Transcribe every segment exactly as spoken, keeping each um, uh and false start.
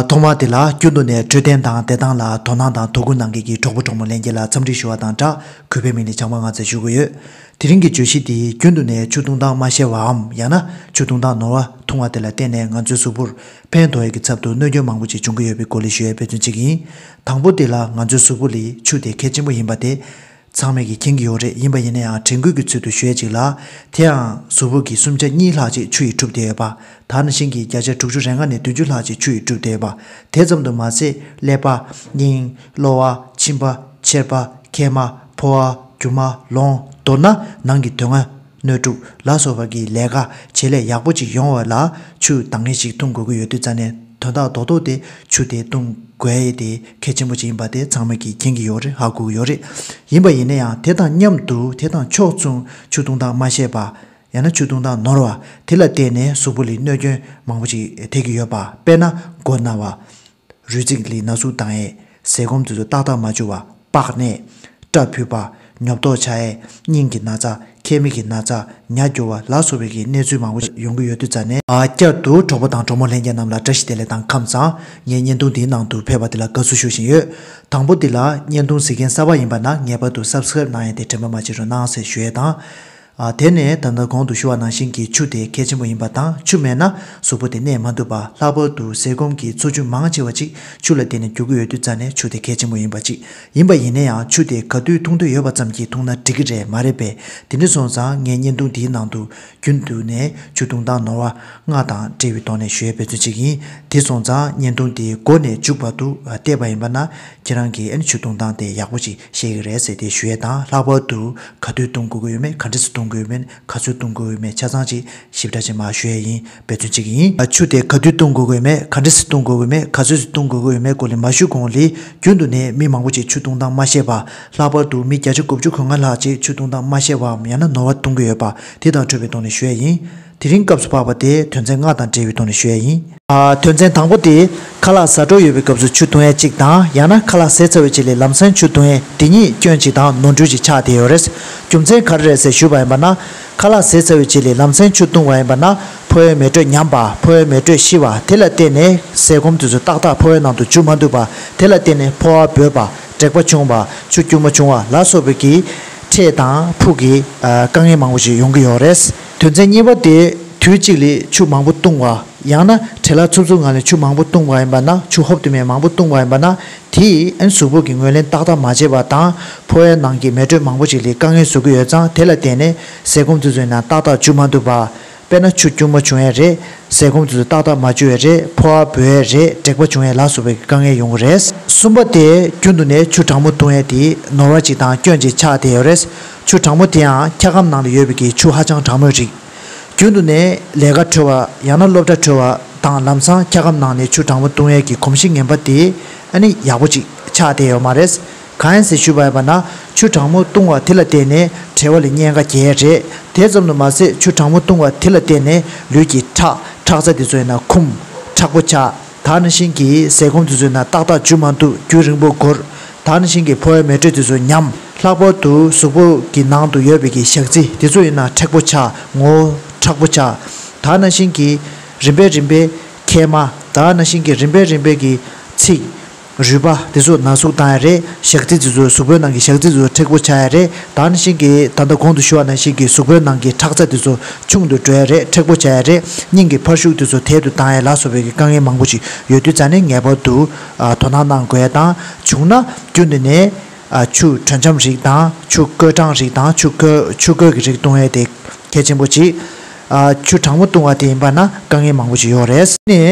ཐོག་མར་དེ་ལ་རྒྱུན་དུ་ནས་འཕྲོད་བསྟེན་དང་བདེ་ཐང་ལ་དོ་སྣང་དང་དོ་ཁུར་གནང་མཁན་གྱི་གྲོགས་པོ་གྲོགས་མོ་ལྷན་རྒྱས་ལ་འཚམས་འདྲི་ཞུ་བ་དང་སྦྲགས། གུས་པའི་མིང་ནས་བྱམས་པ་ང་ཚོས་ཞུ་གི་ཡོད། དེ་རིང་གི་བརྗོད་གཞི་འདི་རྒྱུན་དུ་ནས་ཆུ་བཏུང་སྟངས་མ་ཤེས་པའམ། ཡང་ན་ཆུ་བཏུང་སྟངས་ནོར་བ་འཐུང་བ་དེ་ལ་བརྟེན་ནས་ང་ཚོའི་གཟུགས་པོར་ཕན་ཐོགས་ཡས་ཀྱི་ཚབ་ཏུ་གནོད་སྐྱོན་མང་པོ་ཞིག་འབྱུང་གི་ཡོད་པའི་སྐོར་ལ་ཞུ་ཡས་དཔེ་མཚོན་གཅིག་ཡིན། དང་པོ་དེ་ལ་ང་ཚོའི་གཟུགས་པོ་ལ་ཆུ་དེ་གལ་ཆེན་པོ་ཡིན་པ་དེ་ཚང་མས་ཀྱིས་མཁྱེན་གྱི་ཡོད་རེད། ཡིན་པ་ཡིན་ན་ཡང་དྲན་སྐུལ་གྱི་ཚུལ་དུ་ཞུ་ཡས་ཅིག་ལ། དེའང་གཟུགས་པོ་གི་སུམ་ཆ་གཉིས་ལྷག་ཅིག་ཆུ་ཡིས་གྲུབ་བསྡད་ཡོད་པ། ད་ནང་བཞིན་གྱི་བརྒྱ་ཆ་དྲུག་ཅུ་རེ་ལྔ་ནས་བདུན་ཅུ་ལྷག་ཅིག་ཆུ་ཡིས་གྲུབ་བསྡད་ཡོད་པ། དེ་ཙམ་དུ་མ་ཟད་ཀླད་པ། སྙིང་། གློ་བ། མཆིན་པ། མཆེར་པ། མཁལ་མ། ཕོ་བ། རྒྱུ་མ། ལོང་། མདོར་ན་ནང་གི་དོན་ལྔ། སྣོད་དྲུག་ལ་སོགས་པ་གི་ལས་ཀ་བྱེད་ལས་ཡག་པོ་ཅིག་ཡོང་བ་ལ་ཆུ་འདང་ངེས་ཤིག་འཐུང་དགོས་ཀྱི་ཡོད་དུས་ཙ་ནས། དོན་དག་རྡོག་རྡོག་དེ་ཆུ་དེ་འཐུང་དགོས་ཡས་དེ་གལ་ཆེན་པོ་ཅིག་ཡིན་པ་དེ་ཚང་མས་ཀྱིས་མཁྱེན་གྱི་ཡོད་རེད། ཧ་གོ་གི་ཡོད་རེད། ཡིན་པ་ཡིན་ན་ཡང་དེ་དང་མཉམ་དུ་དེ་དང་ཕྱོགས་མཚུངས་ཆུ་འཐུང་སྟངས་མ་ཤེས་པ། ཡང་ན་ཆུ་འཐུང་སྟངས་ནོར་བ། དེ་ལ་བརྟེན་ནས་གཟུགས་པོ་ལ་གནོད་སྐྱོན་མང་པོ་ཅིག་ཐེབས་ཀྱི་ཡོད་པ། དཔེར་ན་མགོ་ན་བ། རུས་ཚིགས་ལ་ན་ཟུག་བཏང་ཡས། ཟས་སྐོམ་དེ་ཚོ་ཏག་ཏག་མ་འཇུ་བ། པགས་ནད། སྐྲ་བུད་པ། ཉོབ་ཏོ་ཆགས་ཡས། སྙིང་གི་ན་ཚ། མཁལ་མའི་གི་ན་ཚ། ཉ་རྒྱུ་བ་ལ་སོགས་པའི་གི་གནས་ཚུལ་མང་པོ་ཞིག་ཡོང་གི་ཡོད་དུས་ཙ་ནས། ཨ། བསྐྱར་དུ་གྲོགས་པོ་དང་གྲོགས་མོ་ལྷན་རྒྱས་རྣམས་ལ་བཀྲ་ཤིས་བདེ་ལེགས་དང་ཁམས་བཟང་། ངའི་བརྙན་ཐུང་འདིའི་ནང་དུ་ཕེབས་པ་དེ་ལ་དགའ་བསུ་ཞུ་བཞིན་ཡོད། དང་པོ་འདི་ལ་བརྙན་ཐུང་གཟིགས་མཁན་གསར་པ་ཡིན་པ་ན་ངེས་པར་དུ་སབ་སི་ཀ་རེབ་གནང་ཡས་དེ་དྲན་པ་མ་བརྗེད་རོགས་གནང་ཟེར་ཞུ་ཡས་དང་། ཨ། དེ་ནས་ད་ལྟ་གོང་དུ་ཞུ་བ་ནང་བཞིན་གྱི་ཆུ་དེ་གལ་ཆེན་པོ་ཡིན་པ་དང་། ཆུ་མེད་ན་གཟུགས་པོ་དེ་གནས་མ་ཐུབ་པ། ལྷག་པར་དུ་ཟས་སྐོམ་གྱི་འཚོ་བཅུད་མང་ཆེ་བ་ཅིག་ཆུ་ལ་བརྟེན་ནས་རྒྱུག་གི་ཡོད་དུས་ཙ་ནས་ཆུ་དེ་གལ་ཆེན་པོ་ཡིན་པ་ཅིག་ཡིན་པ་ཡིན་ན་ཡང་ཆུ་དེ་ག་དུས་འཐུང་འདོད་ཡོད་པ་ཙམ་གྱིས་འཐུང་ན་འགྲིག་གི་རེད་མ་རེད་པས། དེ་འདྲ་སོང་ཙང་ངས་བརྙན་ཐུང་འདིའི་ནང་དུ་རྒྱུན་དུ་ནས་ཆུ་འཐུང་སྟངས་ནོར་བ་ལྔ་དང་འབྲེལ་བའི་ཐོག་ནས་ཞུ་ཡས་འབད་བརྩོན་བྱེད་ཀྱི་ཡིན། དེ་སོང་ཙང་བརྙན་ཐུང་དེ་མགོ་ནས་མཇུག་བར་དུ་བལྟས་པ་ཡིན་པ་ན། ཁྱེད་རང་གིས་ཨ་ནི་ཆུ་འཐུང་སྟངས་དེ་ཡག་པོ་ཅིག་ཤེས་ཀྱི་རེད་ཟེར་ཏེ་ཞུ་ཡས་དང་། ལྷག་པར་དུ་ག་དུས་འཐུང་དགོས་ཀྱི་ཡོད་མེད། ག་འདྲས་སེ་འཐུང་དགོས་ཡོད་མེད། ག་ཚོད་འཐུང་དགོས་ཡོད་མེད། ཆ་ཚང་ཅིག་ཞིབ་ཕྲ་ཅིག་མར་ཞུ་ཡས་ཡིན། འབད་བརྩོན་བྱེད་ཀྱི་ཡིན། ཆུ་དེ་ག་དུས་འཐུང་དགོས་ཀྱི་ཡོད་མེད། ག་འདྲས་སེ་འཐུང་དགོས་ཀྱི་ཡོད་མེད། ག་ཚོད་ཅིག་འཐུང་དགོས་ཀྱི་ཡོད་མེད་སྐོར་ལ་མ་ཞུས་གོང་ལ། རྒྱུན་དུ་ནས་མི་མང་པོ་ཅིག་ཆུ་འཐུང་སྟངས་མ་ཤེས་པ། ལྷག་པར་དུ་མི་བརྒྱ་ཆ་དགུ་བཅུ་གོ་ལྔ་ལྷག་ཅིག་ཆུ་འཐུང་སྟངས་མ་ཤེས་པའམ་ཡང་ན་ནོར་བ་འཐུང་གི་ཡོད་པ། དེ་དང་འཕྲོད་པའི་ཐོག་ནས་ཞུ་ཡས་ཡིན། དེ་རིང་སྐབས་སུ་བབས་པ་དེ་དོན་ཚན་ལྔ་དང་འབྲེལ་བའི་ཐོག་ནས་ཞུ་ཡས་ཡིན། ཨ། དོན་ཚན་དང་པོ་དེ། ཁ་ལག་ཟ་འགྲོ་ཡོད་པའི་སྐབས་སུ་ཆུ་འཐུང་ཡས་གཅིག་དང་། ཡང་ན་ཁ་ལག་ཟས་ཚར་བའི་རྗེས་ལ་ལམ་སེང་ཆུ་འཐུང་ཡས། འདི་གཉིས་སྐྱོན་གཅིག་དང་ནོར་འཁྲུལ་གཅིག་ཆགས་བསྡད་ཡོད་རེད། རྒྱུ་མཚན་ག་རེ་རེད་ཟེར་ཞུས་པ་ཡིན་པ་ན། ཁ་ལག་ཟས་ཚར་བའི་རྗེས་ལ་ལམ་སེང་ཆུ་འཐུང་བ་ཡིན་པ་ན། ཕོ་བའི་མེ་དྲོད་ཉམས་པ། ཕོ་བའི་མེ་དྲོད་ཤི་བ། དེ་ལ་བརྟེན་ནས་ཟས་སྐོམ་དེ་ཚོ་ཏག་ཏག་ཕོ་བའི་ནང་དུ་འཇུ་མ་ཐུབ་པ། དེ་ལ་བརྟེན་ནས་ཕོ་བ་འབོལ་བ། དྲེག་པ་བྱུང་བ། ཆུ་སྐྱུར་མོ་བྱུང་བ་ལ་སོགས་པའི་གི་འཕྲལ་དང་ཕུགས་ཀྱི་ཨ་དཀའ་ངལ་མང་པོ་ཞིག་ཡོང་གི་ཡོད་རེད། དོན་ཚན་གཉིས་པ་དེ། དུས་གཅིག་ལ་ཆུ་མང་པོ་བཏུང་བ། ཡང་ན་བྲེལ་བ་འཚུབ་འཚུབ་ངང་ལ་ཆུ་མང་པོ་བཏུང་བ་ཡིན་པ་ན། ཆུ་ཧོབ་ཏེ་མེད་མང་པོ་བཏུང་བ་ཡིན་པ་ན། དེས་ཨ་ནི་གཟུགས་པོ་གི་ངོས་ལེན་ཏག་ཏག་མ་བྱས་པ་དང་། ཕོ་བའི་ནང་གི་མེ་དྲོད་མང་པོ་ཞིག་ལ་དཀའ་ངལ་བཟོ་གི་ཡོད་ཙང་། དེ་ལ་བརྟེན་ནས་ཟས་སྐོམ་དེ་ཚོ་ཡིན་ན་ཏག་ཏག་འཇུ་མ་ཐུབ་པ། དཔེར་ན་ཆུ་སྐྱུར་མོ་བྱུང་ཡས་རེད། ཟས་སྐོམ་དེ་ཚོ་ཏག་ཏག་མ་འཇུ་ཡས་རེད། ཕོ་བ་འབོལ་ཡས་རེད། དྲེག་པ་བྱུང་ཡས་ལ་སོགས་པའི་དཀའ་ངལ་ཡོང་གི་རེད། གསུམ་པ་དེ། རྒྱུན་དུ་ནས་ཆུ་གྲང་མོ་བཏུང་ཡས་དེ་ནོར་བ་གཅིག་དང་སྐྱོན་གཅིག་ཆགས་བསྡད་ཡོད་རེད། ཆུ་གྲང་མོ་དེའང་འཁྱག་སྒམ་ནང་ལ་ཡོད་པའི་གི་ཆུ་ཧ་ཅང་གྲང་མོའི་རིགས། རྒྱུན་དུ་ནས་ལས་ཀ་གྲོལ་བ། ཡང་ན་སློབ་གྲྭ་གྲོལ་བ་དང་ལམ་སང་འཁྱག་སྒམ་ནང་ནས་ཆུ་གྲང་མོ་བཏུང་ཡས་ཀྱི་གོམས་གཤིས་ངན་པ་དེ་ཨ་ནི་ཡག་པོ་ཅིག་ཆགས་བསྡད་ཡོད་མ་རེད། གང་ཡིན་ཟེར་ཞུས་པ་ཡིན་པ་ན། ཆུ་གྲང་མོ་བཏུང་བ་དེ་ལ་བརྟེན་ནས་བྲེལ་བ་ལ་གཉན་ཁ་རྒྱག་ཡས་རེད། དེ་ཙམ་དུ་མ་ཟད་ཆུ་གྲང་མོ་བཏུང་བ་དེ་ལ་བརྟེན་ནས་ལུས་ཀྱི་ཁྲག་ཁྲག་རྩ་དེ་ཚོ་ཡིན་ན་འཁུམ། མཁྲེགས་པོ་ཆགས། ད་ནང་བཞིན་གྱི་ཟས་སྐོམ་དེ་ཚོ་ཡིན་ན་ཏག་ཏག་འཇུ་མ་ཐུབ། རྒྱུན་རིང་པོ་འགོར། ད་ནང་བཞིན་གྱི་ཕོ་བའི་མེ་དྲོད་དེ་ཚོ་ཉམས། ལྷག་པར་དུ་གཟུགས་པོ་གི་ནང་དུ་ཡོད་པའི་གི་ཞག་རྩི་དེ་ཚོ་ཡིན་ན་མཁྲེགས་པོ་ཆགས། ངོ་བོ་མཁྲེགས་པོ་ཆགས། ད་ནང་བཞིན་གྱི་རིམ་པས་རིམ་པས་མཁལ་མ། ད་ནང་བཞིན་གྱི་རིམ་པས་རིམ་པས་ཀྱི་ཚིགས། རུས་པ་དེ་ཚོ་ན་ཟུག་བཏང་ཡ་རེད། ཞག་རྩི་དེ་ཚོ་གཟུགས་པོའི་ནང་གི་ཞག་རྩི་དེ་ཚོ་མཁྲེགས་པོ་ཆགས་ཡ་རེད། ད་ནང་བཞིན་གྱི་ད་ལྟ་གོང་དུ་ཞུ་བ་ནང་བཞིན་གྱི་གཟུགས་པོའི་ནང་གི་ཁྲག་རྩ་དེ་ཚོ་ཆུང་དུ་འགྲོ་ཡ་རེད། མཁྲེགས་པོ་ཆགས་ཡ་རེད། སྙིང་གི་འཕར་ཤུགས་དེ་ཚོ་དལ་དུ་བཏང་ཡ་ལ་སོགས་པའི་གི་དཀའ་ངལ་མང་པོ་ཞིག་ཡོད་དུས་ཙ་ནས་ངེས་པར་དུ་ཨ་དོ་སྣང་གནང་དགོས་ཡ་དང་། བྱུང་ན་རྒྱུན་དུ་ནས་ཨ་ཆུ་དྲོད་འཇམ་རིགས་དང་། ཆུ་བསྐོལ་གྲང་རིགས་དང་། ཆུ་བསྐོལ་ཆུ་བསྐོལ་གྱི་རིགས་བཏུང་ཡ་དེ་གལ་ཆེན་པོ་ཅིག་ཨ་ཆུ་གྲང་མོ་བཏུང་བ་དེ་ཡིན་པ་ན་དཀའ་ངལ་མང་པོ་ཞིག་ཡོད་རེད། ནས་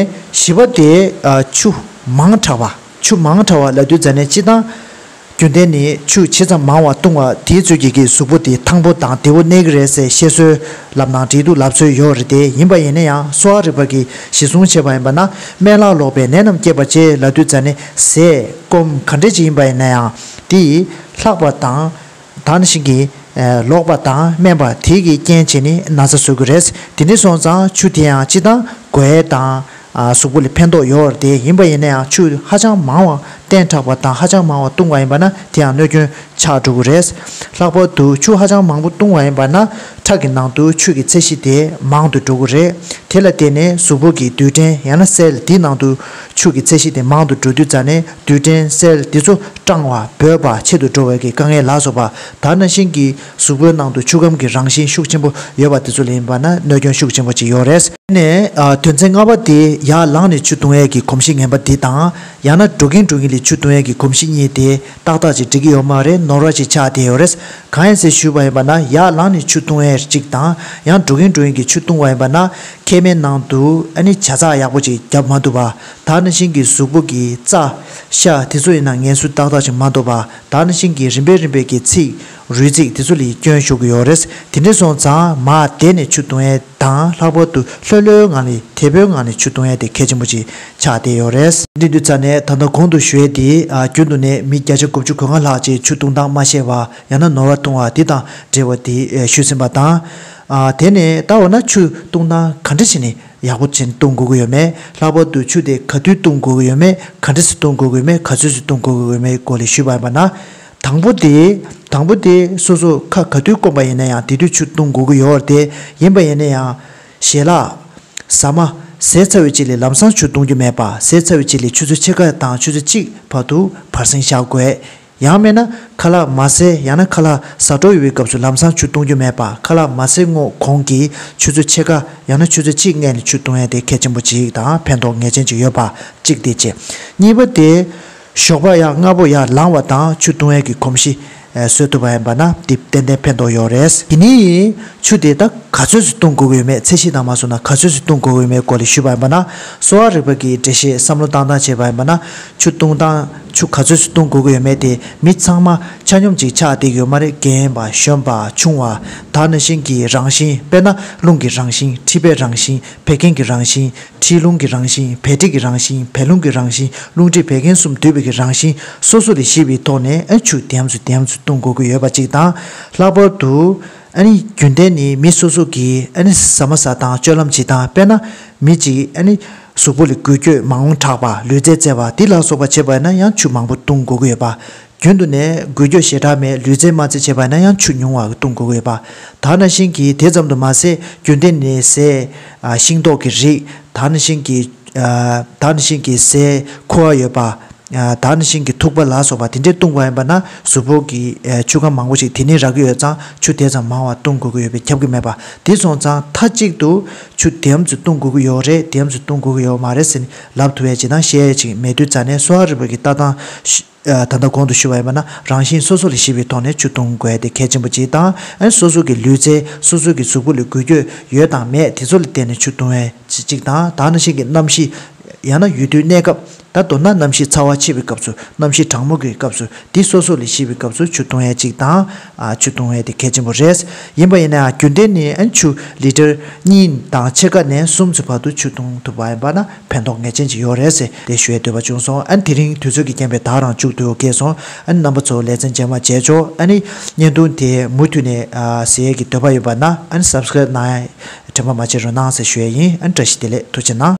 བཞི་པ་དེ་ཨ་ཆུ་མང་དྲགས་པ། ཆུ་མང་དྲགས་པ་ལབ་དུས་ཙ་ནས་སྤྱིར་བཏང་རྒྱུན་ལྡན་ནི་ཆུ་ཇི་ཙམ་མང་བ་བཏུང་བ་དེའི་ཚོད་ཀྱིས་ཀྱི་གཟུགས་པོ་དེ་ཐང་པོ་དང་བདེ་བོ་གནས་ཀྱི་རེད་ཟེར་བཤད་སྲོལ་ལབ་ན་འགྲིག་འདུག་ལབ་སྲོལ་ཡོད་རེད་དེ། ཡིན་པ་ཡིན་ན་ཡང་གསོ་བ་རིག་པ་གིས་གཞི་བཟུང་བྱས་པ་ཡིན་པ་ན། དམན་ལྷག་ལོག་པའི་ནད་རྣམས་བསྐྱེད་པར་བྱེད་ལབ་དུས་ཙ་ནས་ཟས་སྐོམ་ག་འདྲས་ཅིག་ཡིན་པ་ཡིན་ན་ཡང་དེ་ལྷག་པ་དང་། ད་ནི་ཤིང་གི་ལོག་པ་དང་དམན་པ་དེ་གི་རྐྱེན་བྱས་ནས་ན་ཚ་བཟོ་གི་རེད། དེ་འདྲ་སོང་ཙང་ཆུ་དེ་ཡང་སྤྱིར་བཏང་དགོས་ཡས་དང་གཟུགས་པོ་ལ་ཕན་ཐོགས་ཡོད་རེད་དེ། ཡིན་པ་ཡིན་ན་ཡང་ཆུ་ཧ་ཅང་མང་བ་ བསྟེན་དྲགས་པ་དང་ཧ་ཅང་མང་བ་བཏུང་བ་ཡིན་པ་ན་དེ་ཡང་གནོད་སྐྱོན་ཆགས་འགྲོ་གི་རེད། ལྷག་པར་དུ་ཆུ་ཧ་ཅང་མང་པོ་བཏུང་བ་ཡིན་པ་ན་ཁྲག་གི་ནང་དུ་ཆུ་གི་ཚད་གཞི་དེ་མང་དུ་འགྲོ་གི་རེད། དེ་ལ་བརྟེན་ནས་གཟུགས་པོ་གི་རྡུལ་ཕྲན་ཡང་ན་སེལ་དེའི་ནང་དུ་ཆུ་གི་ཚད་གཞི་དེ་མང་དུ་འགྲོ་དུས་ཙ་ནས་རྡུལ་ཕྲན་སེལ་དེ་ཚོ་སྐྲངས་པ་བོད་པ་ཆེད་དུ་འགྲོ་བའི་གི་དཀའ་ངལ་ལ་སོགས་པ་ད་ནང་བཞིན་གྱི་གཟུགས་པོའི་ནང་དུ་ཆུ་ཁམས་ཀྱི་རང་བཞིན་ཤུགས་ཆེན་པོ་ཡོད་པ་དེ་ཚོ་ལ་ཡིན་པ་ན་གནོད་སྐྱོན་ཤུགས་ཆེན་པོ་ཅིག་ཡོད་རེད། ནས་ཨ། དོན་ཚན་ལྔ་པ་དེ་ཡར་ལངས་ནས་ཆུ་བཏུང་ཡས་ཀྱི་གོམས་གཤིས་ངན་པ་འདི་དང་ཡང་ན་འགྲོ་གིན་འགྲོ་གིན་ལ་ཆུ་བཏུང་ཡས་ཀྱི་གོམས་གཤིས་གཉིས་དེ་ཏག་ཏག་ཅིག་འགྲིག་གི་ཡོད་མ་རེད། ནོར་བ་ཅིག་ཆགས་བསྡད་ཡོད་རེད། གང་ཡིན་ཟེར་ཞུས་པ་ཡིན་པ་ན་ཡར་ལངས་ནས་ཆུ་བཏུང་ཡས་གཅིག་དང་ཡང་འགྲོ་གིན་འགྲོ་གིན་གྱི་ཆུ་བཏུང་བ་ཡིན་པ་ན་མཁལ་མའི་ནང་དུ་ཨ་ནི་ཇ་ཚགས་ཡག་པོ་ཅིག་བརྒྱབ་མ་ཐུབ་པ། ད་ནང་བཞིན་གྱི་གཟུགས་པོ་གི་རྩ་ཤ་དེ་ཚོ་ཡིན་ན་ངལ་གསོ་ཏག་ཏག་ཅིག་མ་ཐོབ་པ། ད་ནང་བཞིན་གྱི་རིམ་པས་རིམ་པས་ཀྱི་ཚིགས་རུས་ཚིགས་དེ་ཚོ་ལ་སྐྱོན་ཤོར་གྱི་ཡོད་རེད། དེ་འདྲ་སོང་ཙང་མར་བསྡད་ནས་ཆུ་བཏུང་ཡས་དང་ལྷག་པར་དུ་ལྷོད་ལྷོད་ངང་ནས་དལ་པོའི་ངང་ནས་ཆུ་བཏུང་ཡས་དེ་གལ་ཆེན་པོ་ཅིག་ཆགས་བསྡད་ཡོད་རེད། འདི་དུས་ཙ་ནས་ད་ལྟ་གོང་དུ་ཞུས་དེ་རྒྱུན་དུ་ནས་མི་བརྒྱ་ཆ་དགུ་བཅུ་གོ་ལྔ་ལྷག་ཅིག་ཆུ་བཏུང་སྟངས་མ་ཤེས་པ་ཡང་ན་ནོར་བ་བཏུང་བ་འདི་དང་འབྲེལ་བ་དེ་ཞུས་ཟིན་པ་དང་། དེ་ནས་ད་འོ་ན་ཆུ་བཏུང་སྟངས་ག་འདྲ་བྱས་ནས་ཡག་པོ་བྱས་ནས་བཏུང་དགོས་ཀྱི་ཡོད་མེད། ལྷག་པར་དུ་ཆུ་དེ་ག་དུས་བཏུང་དགོས་ཀྱི་ཡོད་མེད། ག་འདྲ་སེ་བཏུང་དགོས་ཀྱི་ཡོད་མེད། ག་ཚོད་སེ་བཏུང་དགོས་ཀྱི་ཡོད་མེད་སྐོར་ལ་ཞུས་པ་ཡིན་པ་ན། དང་པོ་དེ། དང་པོ་དེ་སོ་སོ་ཁ་ག་དུས་སྐོམ་པ་ཡིན་ན་ཡང་དེ་དུས་ཆུ་བཏུང་དགོས་ཀྱི་ཡོད་རེད་དེ། ཡིན་པ་ཡིན་ན་ཡང་། ཞལ་ལག་ཟ་མ་ཟས་ཚར་བའི་རྗེས་ལ་ལམ་སང་ཆུ་བཏུང་རྒྱུ་མེད་པ། ཟས་ཚར་བའི་རྗེས་ལ་ཆུ་ཚོད་ཕྱེད་ཀ་དང་ཆུ་ཚོད་གཅིག་བར་དུ་བར་གསེང་བཞག་དགོས། ཡང་མིན་ན་ཁ་ལག་མ་ཟས་ཡང་ན་ཁ་ལག་ཟ་འགྲོ་ཡོང་བའི་སྐབས་སུ་ལམ་སང་ཆུ་བཏུང་རྒྱུ་མེད་པ། ཁ་ལག་མ་ཟས་སྔོན་གོང་གི་ཆུ་ཚོད་ཕྱེད་ཀ་ཡང་ན་ཆུ་ཚོད་གཅིག་སྔོན་ལ་ཆུ་བཏུང་ཡས་དེ་གལ་ཆེན་པོ་ཅིག་དང་ཕན་ཐོགས་ངེས་ཅན་ཅིག་ཡོད་པ་གཅིག་དེ་བྱས། གཉིས་པ་དེ། ཞོགས་པ་ཡང་སྔ་པོ་ཡར་ལངས་པ་དང་ཆུ་བཏུང་ཡས་ཀྱི་གོམས་གཤིས་བཟོ་ཐུབ་པ་ཡིན་པ་ན་དེ་ཏན་ཏན་ཕན་ཐོགས་ཡོད་རེད། དེ་ནས་ཆུ་དེ་ད་ག་ཚོད་སུ་བཏུང་དགོས་ཀྱི་ཡོད་མེད། ཚད་གཞི་དང་མ་བཟུང་ན་ག་ཚོད་སུ་བཏུང་དགོས་ཀྱི་ཡོད་མེད་སྐོར་ལ་ཞུས་པ་ཡིན་པ་ན། གསོ་བ་རིག་པ་གི་འགྲེལ་བཤད་བསམ་བློ་བཏང་སྟངས་བྱས་པ་ཡིན་པ་ན་ཆུ་བཏུང་སྟངས་ཆུ་ག་ཚོད་སུ་བཏུང་དགོས་ཀྱི་ཡོད་མེད་དེ་མི་ཚང་མ་ཆ་སྙོམས་ཅིག་ཆགས་བསྡད་ཀྱི་ཡོད་མ་རེད། རྒན་པ་གཞོན་པ་ཆུང་བ། ད་ནང་བཞིན་གྱི་རང་བཞིན་དཔེར་ན་རླུང་གི་རང་བཞིན་མཁྲིས་པའི་རང་བཞིན་བད་ཀན་གྱི་རང་བཞིན། མཁྲིས་རླུང་གི་རང་བཞིན། བད་མཁྲིས་ཀྱི་རང་བཞིན། བད་རླུང་གི་རང་བཞིན། རླུང་མཁྲིས་བད་ཀན་གསུམ་འདུས་པའི་གི་རང་བཞིན་སོ་སོ་ལ་གཞིགས་པའི་ཐོག་ནས་ཨ་ཆུ་དེམ་སུ་དེམ་སུ་བཏུང་དགོས་ཀྱི་ཡོད་པ་གཅིག་དང་། ལྷག་པར་དུ་ཨ་ནི་རྒྱུན་ལྡན་ནི་མི་སོ་སོ་གིས་ཨ་ནི་ཟ་མ་ཟ་སྟངས་སྤྱོད་ལམ་བྱེད་སྟངས་དཔེར་ན་མི་གཅིག་ཨ་ནི་གཟུགས་པོ་ལ་འགུལ་སྐྱོད་མང་པོ་དྲགས་པ་ལུས་རྩལ་རྩེ་བ་འདི་ལ་སོགས་པ་བྱེད་པ་ཡིན་ན་ཡང་ཆུ་མང་པོ་བཏུང་དགོས་ཀྱི་ཡོད་པ། རྒྱུན་དུ་ནས་འགུལ་སྐྱོད་ཞེ་དྲག་མེད་ལུས་རྩལ་མ་རྩེ་བྱས་པ་ན་ཡང་ཆུ་ཉུང་བ་བཏུང་དགོས་ཀྱི་ཡོད་པ། ད་ནང་བཞིན་གྱི་དེ་ཙམ་དུ་མ་ཟད་རྒྱུན་ལྡན་ནས་ཟས་ཤིང་ཏོག་གི་རིགས། ད་ནང་བཞིན་གྱི་ད་ནང་བཞིན་གྱི་ཟས་ཁུ་བ་ཡོད་པ། ད་ནང་བཞིན་གྱི་ཐུག་པ་ལ་སོགས་པ་དེ་འདྲས་བཏུང་བ་ཡིན་པ་ན་གཟུགས་པོ་གི་ཆུ་ཁམས་མང་པོ་ཞིག་དེ་ནས་རག་གི་ཡོད་ཙང་ཆུ་དེ་ཙམ་མང་བ་བཏུང་དགོས་ཀྱི་ཡོད་པས་ཁྱབ་ཀྱི་མེད་པ། དེ་སོང་ཙང་མཐའ་གཅིག་ཏུ་ཆུ་དེམ་ཙམ་བཏུང་དགོས་ཀྱི་ཡོད་རེད། དེམ་ཙམ་བཏུང་དགོས་ཀྱི་ཡོད་མ་རེད་ཟེར་ནས་ལབ་ཐུབ་ཡས་ཅིག་དང་བཤད་ཡས་ཅིག་མེད་དུས་ཙ་ནས་གསོ་བ་རིག་པ་གི་ལྟ་སྟངས་ཤ་ད་ལྟ་གོང་དུ་ཞུས་པ་ཡིན་པ་ན་རང་བཞིན་སོ་སོ་ལ་གཞིགས་པའི་ཐོག་ནས་ཆུ་བཏུང་དགོས་ཡ་དེ་གལ་ཆེན་པོ་གཅིག་དང་། ཨ་ནི་སོ་སོ་གི་ལུས་རྩལ་སོ་སོ་གི་གཟུགས་པོ་ལ་འགུལ་སྐྱོད་ཡོད་དང་མེད་དེ་ཚོ་ལ་བརྟེན་ནས་ཆུ་བཏུང་ཡ་གཅིག་དང་། ད་ནང་བཞིན་གྱི་གནམ་གཤིས་ཡང་ན་ཡུལ་དུས་གནས་སྐབས། ད་མདོར་ན་གནམ་གཤིས་ཚ་བ་ཆེ་བའི་སྐབས་སུ་གནམ་གཤིས་གྲང་མོ་གི་སྐབས་སུ་དེ་སོ་སོ་ལ་གཞིགས་པའི་སྐབས་སུ་ཆུ་བཏུང་ཡ་གཅིག་དང་། ཨ་ཆུ་བཏུང་ཡ་དེ་གལ་ཆེན་པོ་རེད། ཡིན་པ་ཡིན་ན་ཡང་རྒྱུན་ལྡན་ནས་ཨ་ནི་ཆུ་ལི་ཊར་གཉིས་དང་ཕྱེད་ཀ་ནས་གསུམ་ཙམ་བར་དུ་ཆུ་བཏུང་ཐུབ་པ་ཡིན་པ་ན། ཕན་ཐོགས་ངེས་ཅན་ཅིག་ཡོད་རེད་ཟེར་དེ་ཞུ་ཡས་འདོད་པ་བྱུང་སོང་། ཨ་ནི་དེ་རིང་དུས་ཚོད་ཀྱི་རྐྱེན་པས་ད་རང་མཇུག་ཏུ་བསྐྱལ་སོང་། ཨ་ནི་རྣམ་པ་ཚོ་ལེ་ཚན་རྗེས་མ་མཇལ་ཆོག་ཨ་ནི་བརྙན་ཐུང་དེ་མུ་མཐུད་ནས་ཨ་གཟིགས་ཡས་ཀྱི་འདོད་པ་ཡོད་པ་ན་ཨ་ནི་སབ་སི་ཀ་རབ་གནང་ཡས་དྲན་པ་མ་བརྗེད་རོགས་གནང་ཟེར་ཞུ་ཡས་ཡིན། ཨ་ནི་བཀྲ་ཤིས་བདེ་ལེགས། ཐུགས་རྗེ་གནང་།